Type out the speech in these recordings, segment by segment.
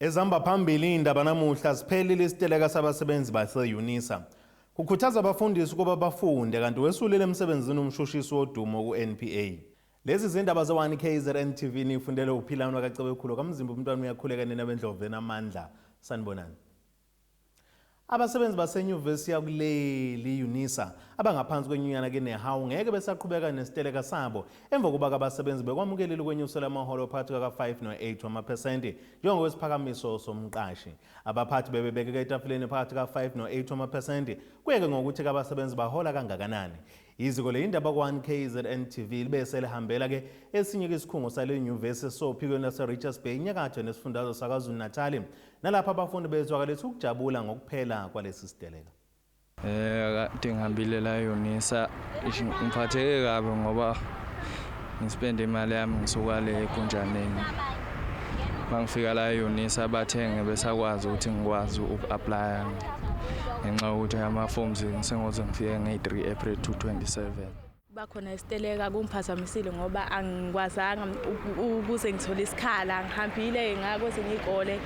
Ezihamba phambili indaba namuhla, siphelile isiteleka sabasebenzi base-Unisa. Kukhuthaza abafundisi ukuba bafunde, kanti wesulile emsebenzini umshushisi wodumo ku-NPA. Lezi zindaba ze-1 KZN TV, nifundele uphilano kaCebekhulu kaMzimba, umntwana uyakhuleka, nina bendlovu enamandla. Sanibonani. Abasebenzi basenyuvesi yakuleli, Unisa, abangaphansi kwenyunyana keNehawu ngeke besaqhubeka nesiteleka sabo emva kokuba abasebenzi bekwamukelile ukwenyusela amaholo phakathi kaka-5 no-8 wamaphesenti njengokwesiphakamiso somqashi. Abaphathi bebebekeka etafuleni phakathi ka-5 no-8 wamaphesenti, kuyeke ngokuthi abasebenzi bahola kangakanani. Iziko leyindaba ku-1 KZN TV libe selihambela-ke esinye isikhungo sale nyuvesi sophikweni lase-Richards Bay, nyakatho nesifundazwe saKwaZulu-Natali, nalapho abafundi bezwakalisa ukujabula ngokuphela kwalesi siteleka. Kade ngihambile la eUnisa, ngiphatheke kabi ngoba ngispende imali yami ngisuka le eGunjaneni. Mangifika la eUnisa bathenge besakwazi ukuthi ngikwazi uku-applya ngenxa yokuthi ama-forms ngisengoze ngifike ngeyi-3 April 2027. Bakhona isiteleka kungiphazamisile ngoba angikwazanga ukuze ngithole isikhala. Ngihambile ngakwezinye iy'kole,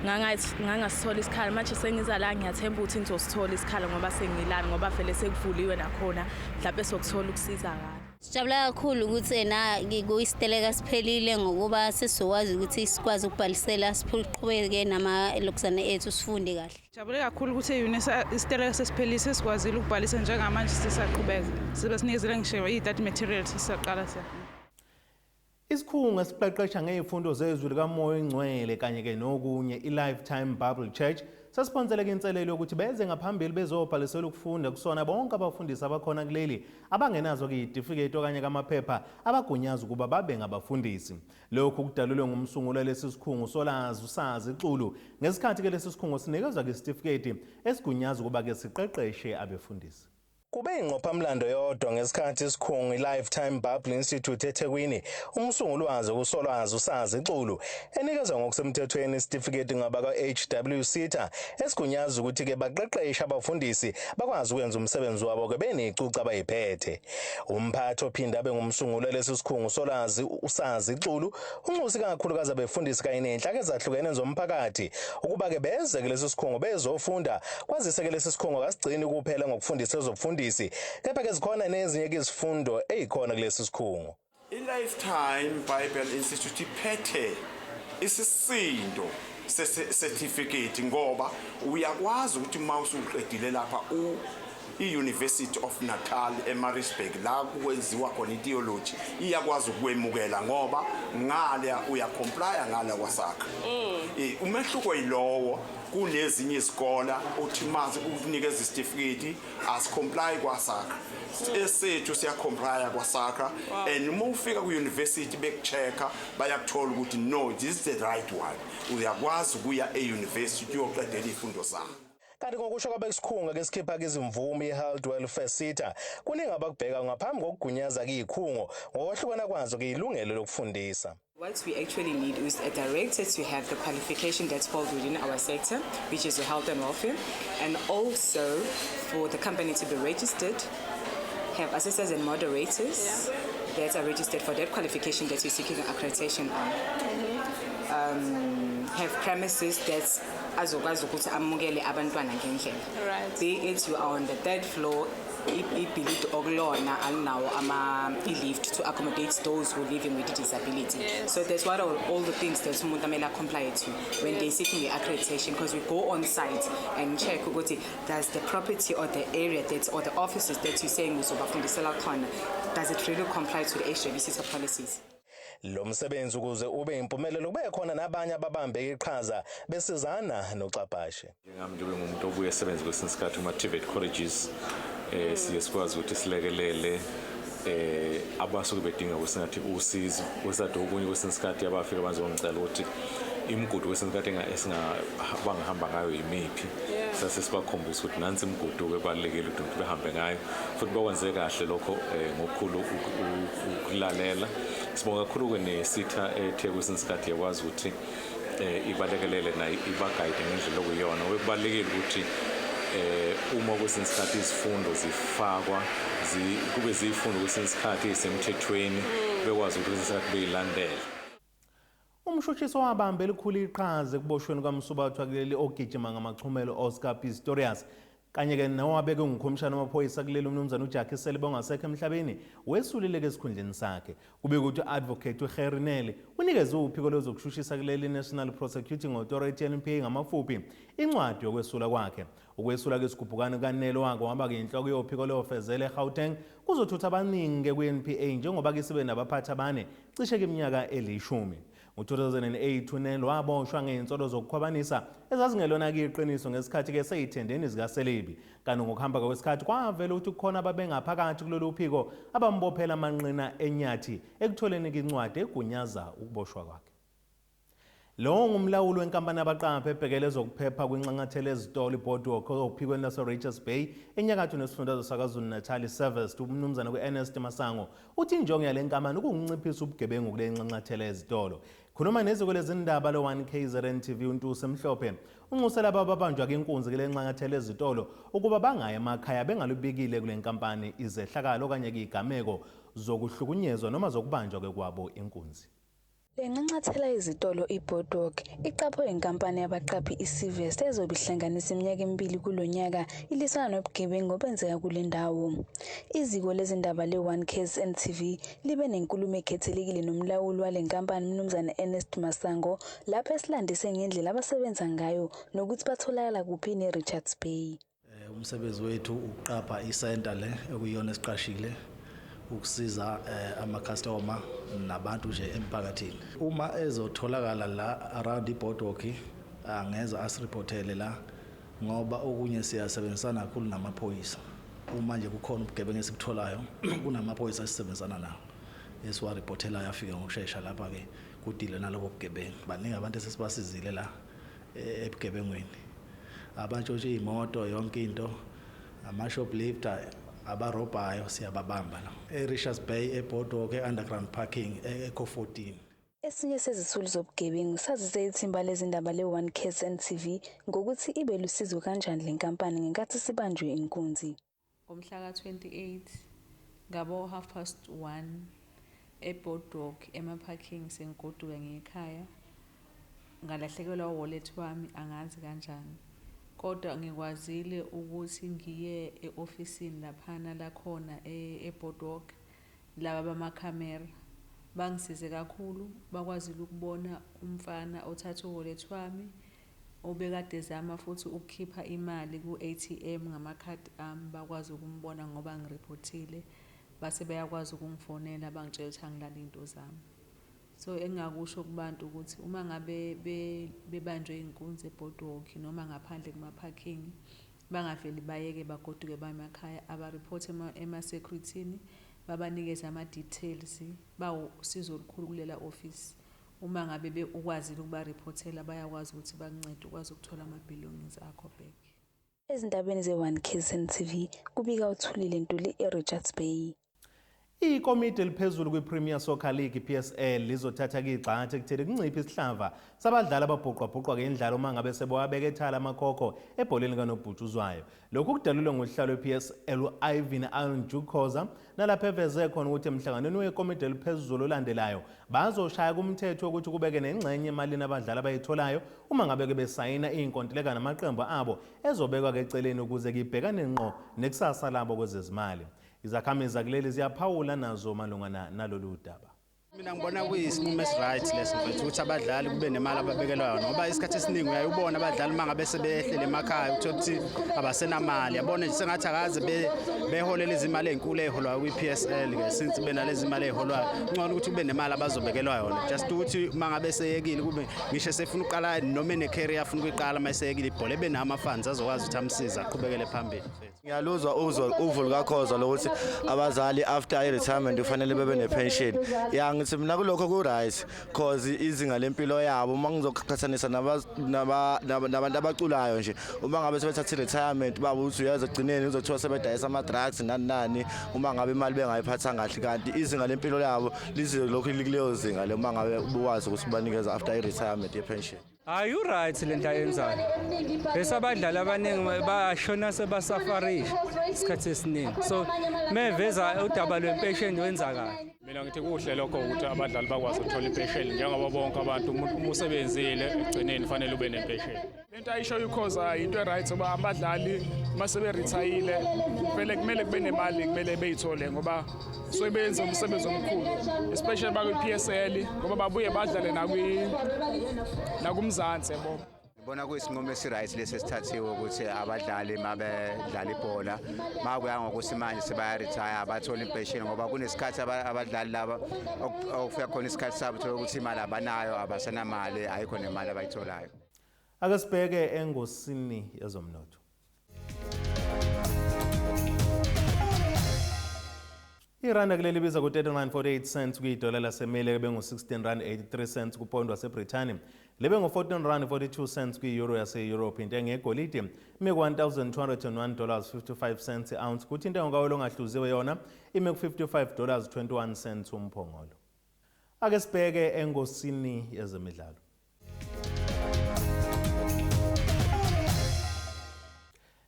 ngangasithola isikhala. Manje sengiza la, ngiyathemba ukuthi ngizosithola isikhala ngoba sengilana, ngoba vele sekuvuliwe nakhona, mhlawumbe sokuthola ukusizakala. Sijabula kakhulu ukuthi ena kuyisiteleka siphelile, ngokuba sesizokwazi ukuthi sikwazi ukubhalisela, siqhubeke namalokuzane ethu, sifunde kahle. Jabule kakhulu ukuthi e-Unisa isiteleka sesiphelile, sesikwazile ukubhalisa. Njengamanje sisaqhubeka, sibe sinikezele ngisho i-study materials, sisaqala siyafunda. Isikhungo esiqeqesha ngey'fundo zezwi likaMoya Oyingcwele kanye-ke nokunye, i-Lifetime Bible Church, sesiphonseleke inselelo yokuthi beze ngaphambili bezobhalisela ukufunda kusona bonke abafundisi abakhona kuleli abangenazo-ke iy'tifiketi okanye kamaphepha abagunyaza ukuba babe ngabafundisi. Lokhu kudalulwe ngumsunguli lesi sikhungo, Solazi uSazi Xulu, ngesikhathi-ke lesi sikhungo sinikezwa-ke isitifiketi esigunyaza ukuba-ke siqeqeshe abefundisi. Kube ingqophamlando yodwa ngesikhathi isikhungo i-Lifetime Bible Institute eThekwini, umsunguli wazo kuSolwazi uSazi Xulu, enikezwa ngokusemthethweni isitifiketi ngabakwa-HW SETA esigunyaza ukuthi-ke baqeqeshe abafundisi bakwazi ukwenza umsebenzi wabo-ke benecuca abayiphethe. Umphathi ophinde abe ngumsunguli lesi sikhungo, Solwazi uSazi Xulu, unxuse kakhulukazi abefundisi kanye ney'nhlaka ezahlukene zomphakathi ukuba-ke beze kulesi sikhungo bezofunda, kwazise-ke lesi sikhungo kasigcini kuphela ngokufundisa ezobufundisi, kepha-ke zikhona nezinye-ke izifundo ey'khona kulesi sikhungo. I-Lifetime Bible Institute iphethe isisindo certificate ngoba uyakwazi ukuthi uma usuqedile lapha i-University of Natal eMaritzburg, la kwenziwa khona i-theology, iyakwazi ukwemukela ngoba ngale uyacomplya ngale kwaSAQA. Umehluko yilowo kunezinye izikole uthi mazi ukunikeza isitifiketi asicomply kwaSAQA. Esethu siyacomplya kwaSAQA, and uma ufika ku-university bekucheck-a, bayakuthola ukuthi no, this is the right one, uyakwazi ukuya e-university uyoqedela iy'fundo zakho. Kanti ngokusho kwabesikhungo ke sikhipha-ke izimvume, i-Health Welfare SETA, kuningi abakubheka ngaphambi kokugunyaza kiy'khungo ngokwahlukana kwazo ke ilungelo lokufundisa. What we actually need is a director to have the qualification that falls within our sector, which is health and welfare, and also for the company to be registered, have assessors and moderators that are registered for that qualification that you're seeking accreditation on. Have premises that azokwazi ukuthi amukele abantwana ngendlela. Be it you are on the third floor, ibhilidi okulona alinawo ama i-lift to accommodate those who are living with a disability. So that's what all the things that umuntu amele comply to when they're seeking the accreditation, because we go on site and check ukuthi does the property or the area that or the offices that you're saying uzobafundisela khona, does it really comply to the HWSETA policies? Lo msebenzi ukuze ube impumelelo kube khona nabanye ababambe iqhaza besizana noxabhashe. Njengami njengoba ngumuntu obuye esebenze kwesinye isikhathi kuma-TVET colleges, siye sikwazi ukuthi silekelele abasuke bedinga kwesingathi usizo kwesathi okunye. Kwesinye isikhathi abafika bazongicela ukuthi imigudu kwesinye isikhathi bangahamba ngayo yimiphi, sase sibakhombisa ukuthi nansi imigudu ebalulekile ukuthi behambe ngayo, futhi bakwenze kahle lokho ngokukhulu ukulalela. Sibonga kakhulu-ke neSETA ethe kwesinye isikhathi yakwazi ukuthi ibalekelele nayo, ibagayide ngendlela okuyiyona. Kubalulekile ukuthi uma kwesinye isikhathi izifundo zifakwa, kube ziyifundo kwesinye isikhathi ezisemthethweni, bekwazi ukuthi kwesinye isikhathi beyilandele. Umshushisi owabamba elikhulu iqhaza ekuboshweni kwamsubathwa kuleli ogijima ngamachumelo Oscar Pistorius kanye-ke nowabeke ungukhomishana wamaphoyisa kuleli umnumzane uJackie Selebi ongasekho emhlabeni wesulileke esikhundleni sakhe. Kube ukuthi u-advocate uGerrie Nel unikeze uphiko lwezokushushisa kuleli National Prosecuting Authority, NPA ngamafuphi, incwadi yokwesula kwakhe. Ukwesula kwesigubhukane kukaNel wako waba-ke inhloko yophiko lofezela eGauteng kuzothutha abaningi-ke kwi-NPA njengoba-ke sibe nabaphathi abane cishe iminyaka elishumi. Ngo-2008 uNel waboshwa ngey'nsolo zokukhwabanisa ezazingelona-ke iqiniso ngesikhathi-ke seyithendeni zikaSelebi. Kanti ngokuhamba kwesikhathi kwavela ukuthi kukhona ababengaphakathi kulolu phiko abambophela amanqina enyathi ekutholeni-ke incwadi egunyaza ukuboshwa kwakhe. Lo ngumlawuli wenkampani abaqaphi ebhekele ezokuphepha kwinxanxathela ezitolo iBoardwalk ophikweni lase-Richards Bay enyakatho nesifundazwe saKwaZulu-Natal iServest, umnumzane ku-Ernest Masango, uthi injongo yale nkampani ukunciphisa ubugebengu kule nxanxathela ezitolo. Khuluma neziko lezindaba lo-1 KZN TV uNtusi Mhlophe unxuse laba ababanjwa inkunzi kule nxanxathela ezitolo ukuba bangayi emakhaya bengalubikile kule nkampani izehlakalo okanye izigameko zokuhlukunyezwa noma zokubanjwa kwabo inkunzi. Le nxanxathela yezitolo iBoardwalk iqaphwe inkampani yabaqaphi iServest ezobe ihlanganisa iminyaka emibili kulo nyaka ilisana nobugebengu obenzeka kule ndawo. Iziko lezindaba le-1 KZN TV libe nenkulumo ekhethelekile nomlawuli wale nkampani Mnumzane Ernest Masango lapho esilandise ngendlela abasebenza ngayo nokuthi batholakala kuphi ne-Richards Bay. Umsebenzi wethu ukuqapha isenta le ekuyiyona esiqashile ukusiza ama-customer nabantu nje emphakathini. Uma ezotholakala la around iBoardwalk angeza asiripotele la, ngoba okunye siyasebenzisana kakhulu namaphoyisa. Uma nje kukhona ubugebengu esibutholayo, kunamaphoyisa esisebenzisana nawo esiwaripotelayo, afike ngokushesha lapha-ke kudile nalobo bugebengu. Baningi abantu esesibasizile la ebugebengwini, abantshontshe iy'moto, yonke into, ama-shoplifter, abarobhayo, siyababamba la e-Richards Bay, eBoardwalk, e-underground parking, e-Eco 14. Esinye sezisulu zobugebengu sazise ithimba lezindaba le-1 KZN TV ngokuthi ibe lusizo kanjani le nkampani ngenkathi sibanjwe inkunzi. Ngomhla ka-28 ngabo 1:30 eBoardwalk ema-parking, sengigoduka ngekhaya, ngalahlekelwa wallet wami, angazi kanjani, kodwa ngikwazile ukuthi ngiye e-ofisini laphana lakhona e-Boardwalk. Laba bamakhamera bangisize kakhulu, bakwazile ukubona umfana othatha u-wallet wami obekade ezama futhi ukukhipha imali ku-ATM ngamakhadi ami. Bakwazi ukumbona ngoba ngiripotile, base beyakwazi ukungifonela bangitshela ukuthi angilande iy'nto zami. So engingakusho kubantu ukuthi uma ngabe bebanjwe inkunzi eBoardwalk noma ngaphandle kuma-parking, bangaveli bayeke bagoduke baye emakhaya, abaripothe ema-security-ni, babanikeze ama-details. Bawusizo olukhulu kulela office. Uma ngabe ukwazile ukubaripotela, bayakwazi ukuthi bakuncede ukwazi ukuthola ama-belongings akho back. Ezindabeni ze-1 KZN TV kubika uThulile Ntuli eRichards Bay. Ikomiti eliphezulu kwi-Premier Soccer League, PSL, lizothatha igxathu ekutheni kunciphe isihlava sabadlali ababhuqwabhuqwa ngendlala uma ngabe sebewabeka ethala amakhokho ebholeni kanobhutshuzwayo. Lokhu kudalulwe ngusihlalo we-PSL u-Irvin Iron Duke Khoza nalapho eveze khona ukuthi emhlanganweni wekomiti eliphezulu olandelayo bazoshaya kumthetho wokuthi kubeke nengxenye emalini abadlali abayitholayo uma ngabe-ke besayina iy'nkontileka namaqembu abo ezobekwa-ke eceleni ukuze kibhekane ngqo nekusasa labo kwezezimali. Izakhamizi zakuleli ziyaphawula nazo malungana nalolu daba. Mina ngibona kuyisinqumo esi-right leso, mfethu, ukuthi abadlali kube nemali ababekelwa yona, ngoba isikhathi esiningi uyaye ubone abadlali uma ngabe sebehlele emakhaya, uthole ukuthi abasenamali. Yabona nje sengathi akaze beholele izimali ey'nkulu ey'holwayo kwi-PSL-ke. Since benalezi imali ey'holwayo, kungcono ukuthi kube nemali abazobekelwa yona, just ukuthi uma ngabe seyekile, kube ngisho sefuna ukuqala noma ene-career afuna ukuyiqala uma eseyekile ibhola, ebe nawo ama-funds azokwazi ukuthi amsize aqhubekele phambili, mfethu. Ngiyaluzwa uzwa uvo lukaKhoza lokuthi abazali after i-retirement kufanele bebe ne-pension. Ya, ngithi mina kulokho ku-right, cause izinga lempilo yabo uma ngizoqhathanisa nabantu abaculayo nje, uma ngabe sebethatha i-retirement babo, uthi uyazi ekugcineni uzothiwa sebedayisa ama-drugs nani nani uma ngabe imali bengayiphathanga kahle, kanti izinga lempilo yabo lizolokhu likuleyo zinga le uma ngabe ubukwazi ukuthi ubanikeza after i-retirement ye-pension. Hayi, u-right le nto ayenzayo, bese abadlali abaningi bashona sebasafarisha isikhathi esiningi, so meveza udaba lwempesheni wenza kahle. Mina ngithi kuhle lokho ukuthi abadlali bakwazi ukuthola impesheni njengoba bonke abantu, umuntu uma usebenzile ekugcineni fanele ube nempesheni. Lento ayishoyo uKhoza into e-right, ngoba abadlali uma seberithayile vele kumele kube nemali, kumele beyithole ngoba suke benze umsebenzi omkhulu, especially bakwi-PSL, ngoba babuye badlale nakumzansi, yabo. Ngibona kuyisinqumo esi-right lesi esithathiwe ukuthi abadlali uma bedlala ibhola, makuya ngokuthi manje sebaya-retire, bathole impesheni, ngoba kunesikhathi abadlali laba okufika khona isikhathi sabo, thola ukuthi imali abanayo, abasenamali, ayikho nemali abayitholayo. Ake sibheke engosini yezomnotho. Iranda kuleli libiza ku-39.48 cents kuyidola laseMelika, bengu-16 rand 83 cents kupondo waseBrithani, libe ngu-14 rand 42 cents kwi-euro yase-Europe. Intengo yegolide ime ku-$1,201 55 cents i-ounce, kuthi intengo kawolo ongahluziwe yona ime ku-$55 21 cents umphongolo. Ake sibheke engosini yezemidlalo.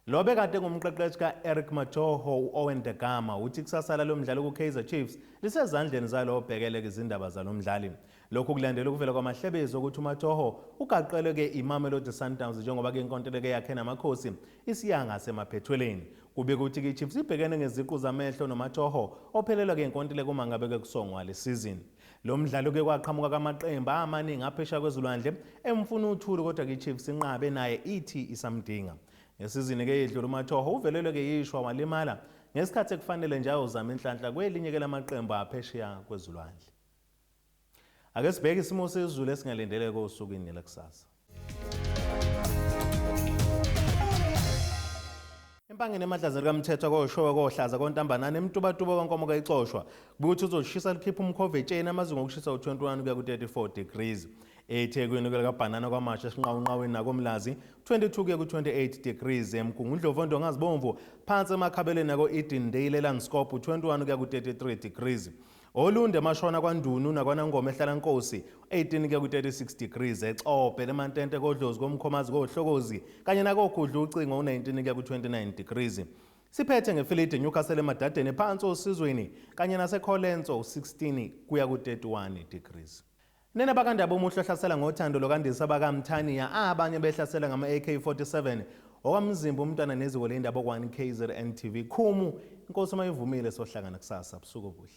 Lo bekade ngumqeqeshi ka-Eric Mathoho, u-Owen Da Gama, uthi kusasa lalo mdlalo ku-Kaizer Chiefs lisezandleni zalo obhekele izindaba zalo mdlali. Lokhu kulandela ukuvela kwamahlebezi okuthi uMathoho ugaqelwe-ke iMamelodi Sundowns, njengoba-ke inkontileka yakhe namakhosi isiya ngasemaphethweleni. Kubika ukuthi-ke i-Chiefs ibhekene ngeziqu zamehlo noMathoho ophelelwa-ke inkontileka uma ngabe-ke kusongwa le sizini. Lo mdlalo ke kwaqhamuka kamaqembu amaningi aphesheya kwezilwandle emfuna uthuli, kodwa-ke i-Chiefs inqabe naye, ithi isamdinga. Ngesizini ke yedlula uMathoho uvelelwe-ke yishwa, walimala ngesikhathi ekufanele nje ayozama inhlanhla kwelinye-ke lamaqembu aphesheya kwezilwandle. Ake sibheke isimo sezulu esingalindeleke osukwini lakusasa. Empangeni, emadlazeni kaMthethwa, koshowe, kohlaza, kontambanana, emtubatuba, kwankomo kayixoshwa, kuthi uzoshisa likhipha umkhova etsheni, amazinga okushisa u-21 kuya ku-34 degrees. EThekwini, kwelikaBhanana, KwaMashu, eSinqawunqawini nakoMlazi, 22 kuya ku-28 degrees. EMgungundlovu, oNdongazibomvu, phansi eMakhabeleni nako-Edendale, eLandskop, 21 kuya ku-33 degrees. Olundi, eMashona, kwaNdunu nakwaNangoma, eHlalankosi, 18 kuya ku-36 degrees. Exobhe, lemantente, koDlozi, koMkhomazi, koHlokozi kanye nakoGudla ucingo, u-19 kuya ku-29 degrees. Siphethe ngeFilidi, Newcastle, eMadadeni, phansi oSizweni kanye naseColenso, u-16 kuya ku-31 degrees. Nina bakandaba, umuhle ohlasela ngothando lokandisa bakamthaniya, abanye behlasela ngama-AK-47 okwamzimba umntwana neziko lendaba okwane KZN TV. Khumu inkosi uma ivumile, sohlangana kusasa. Busuku obuhle.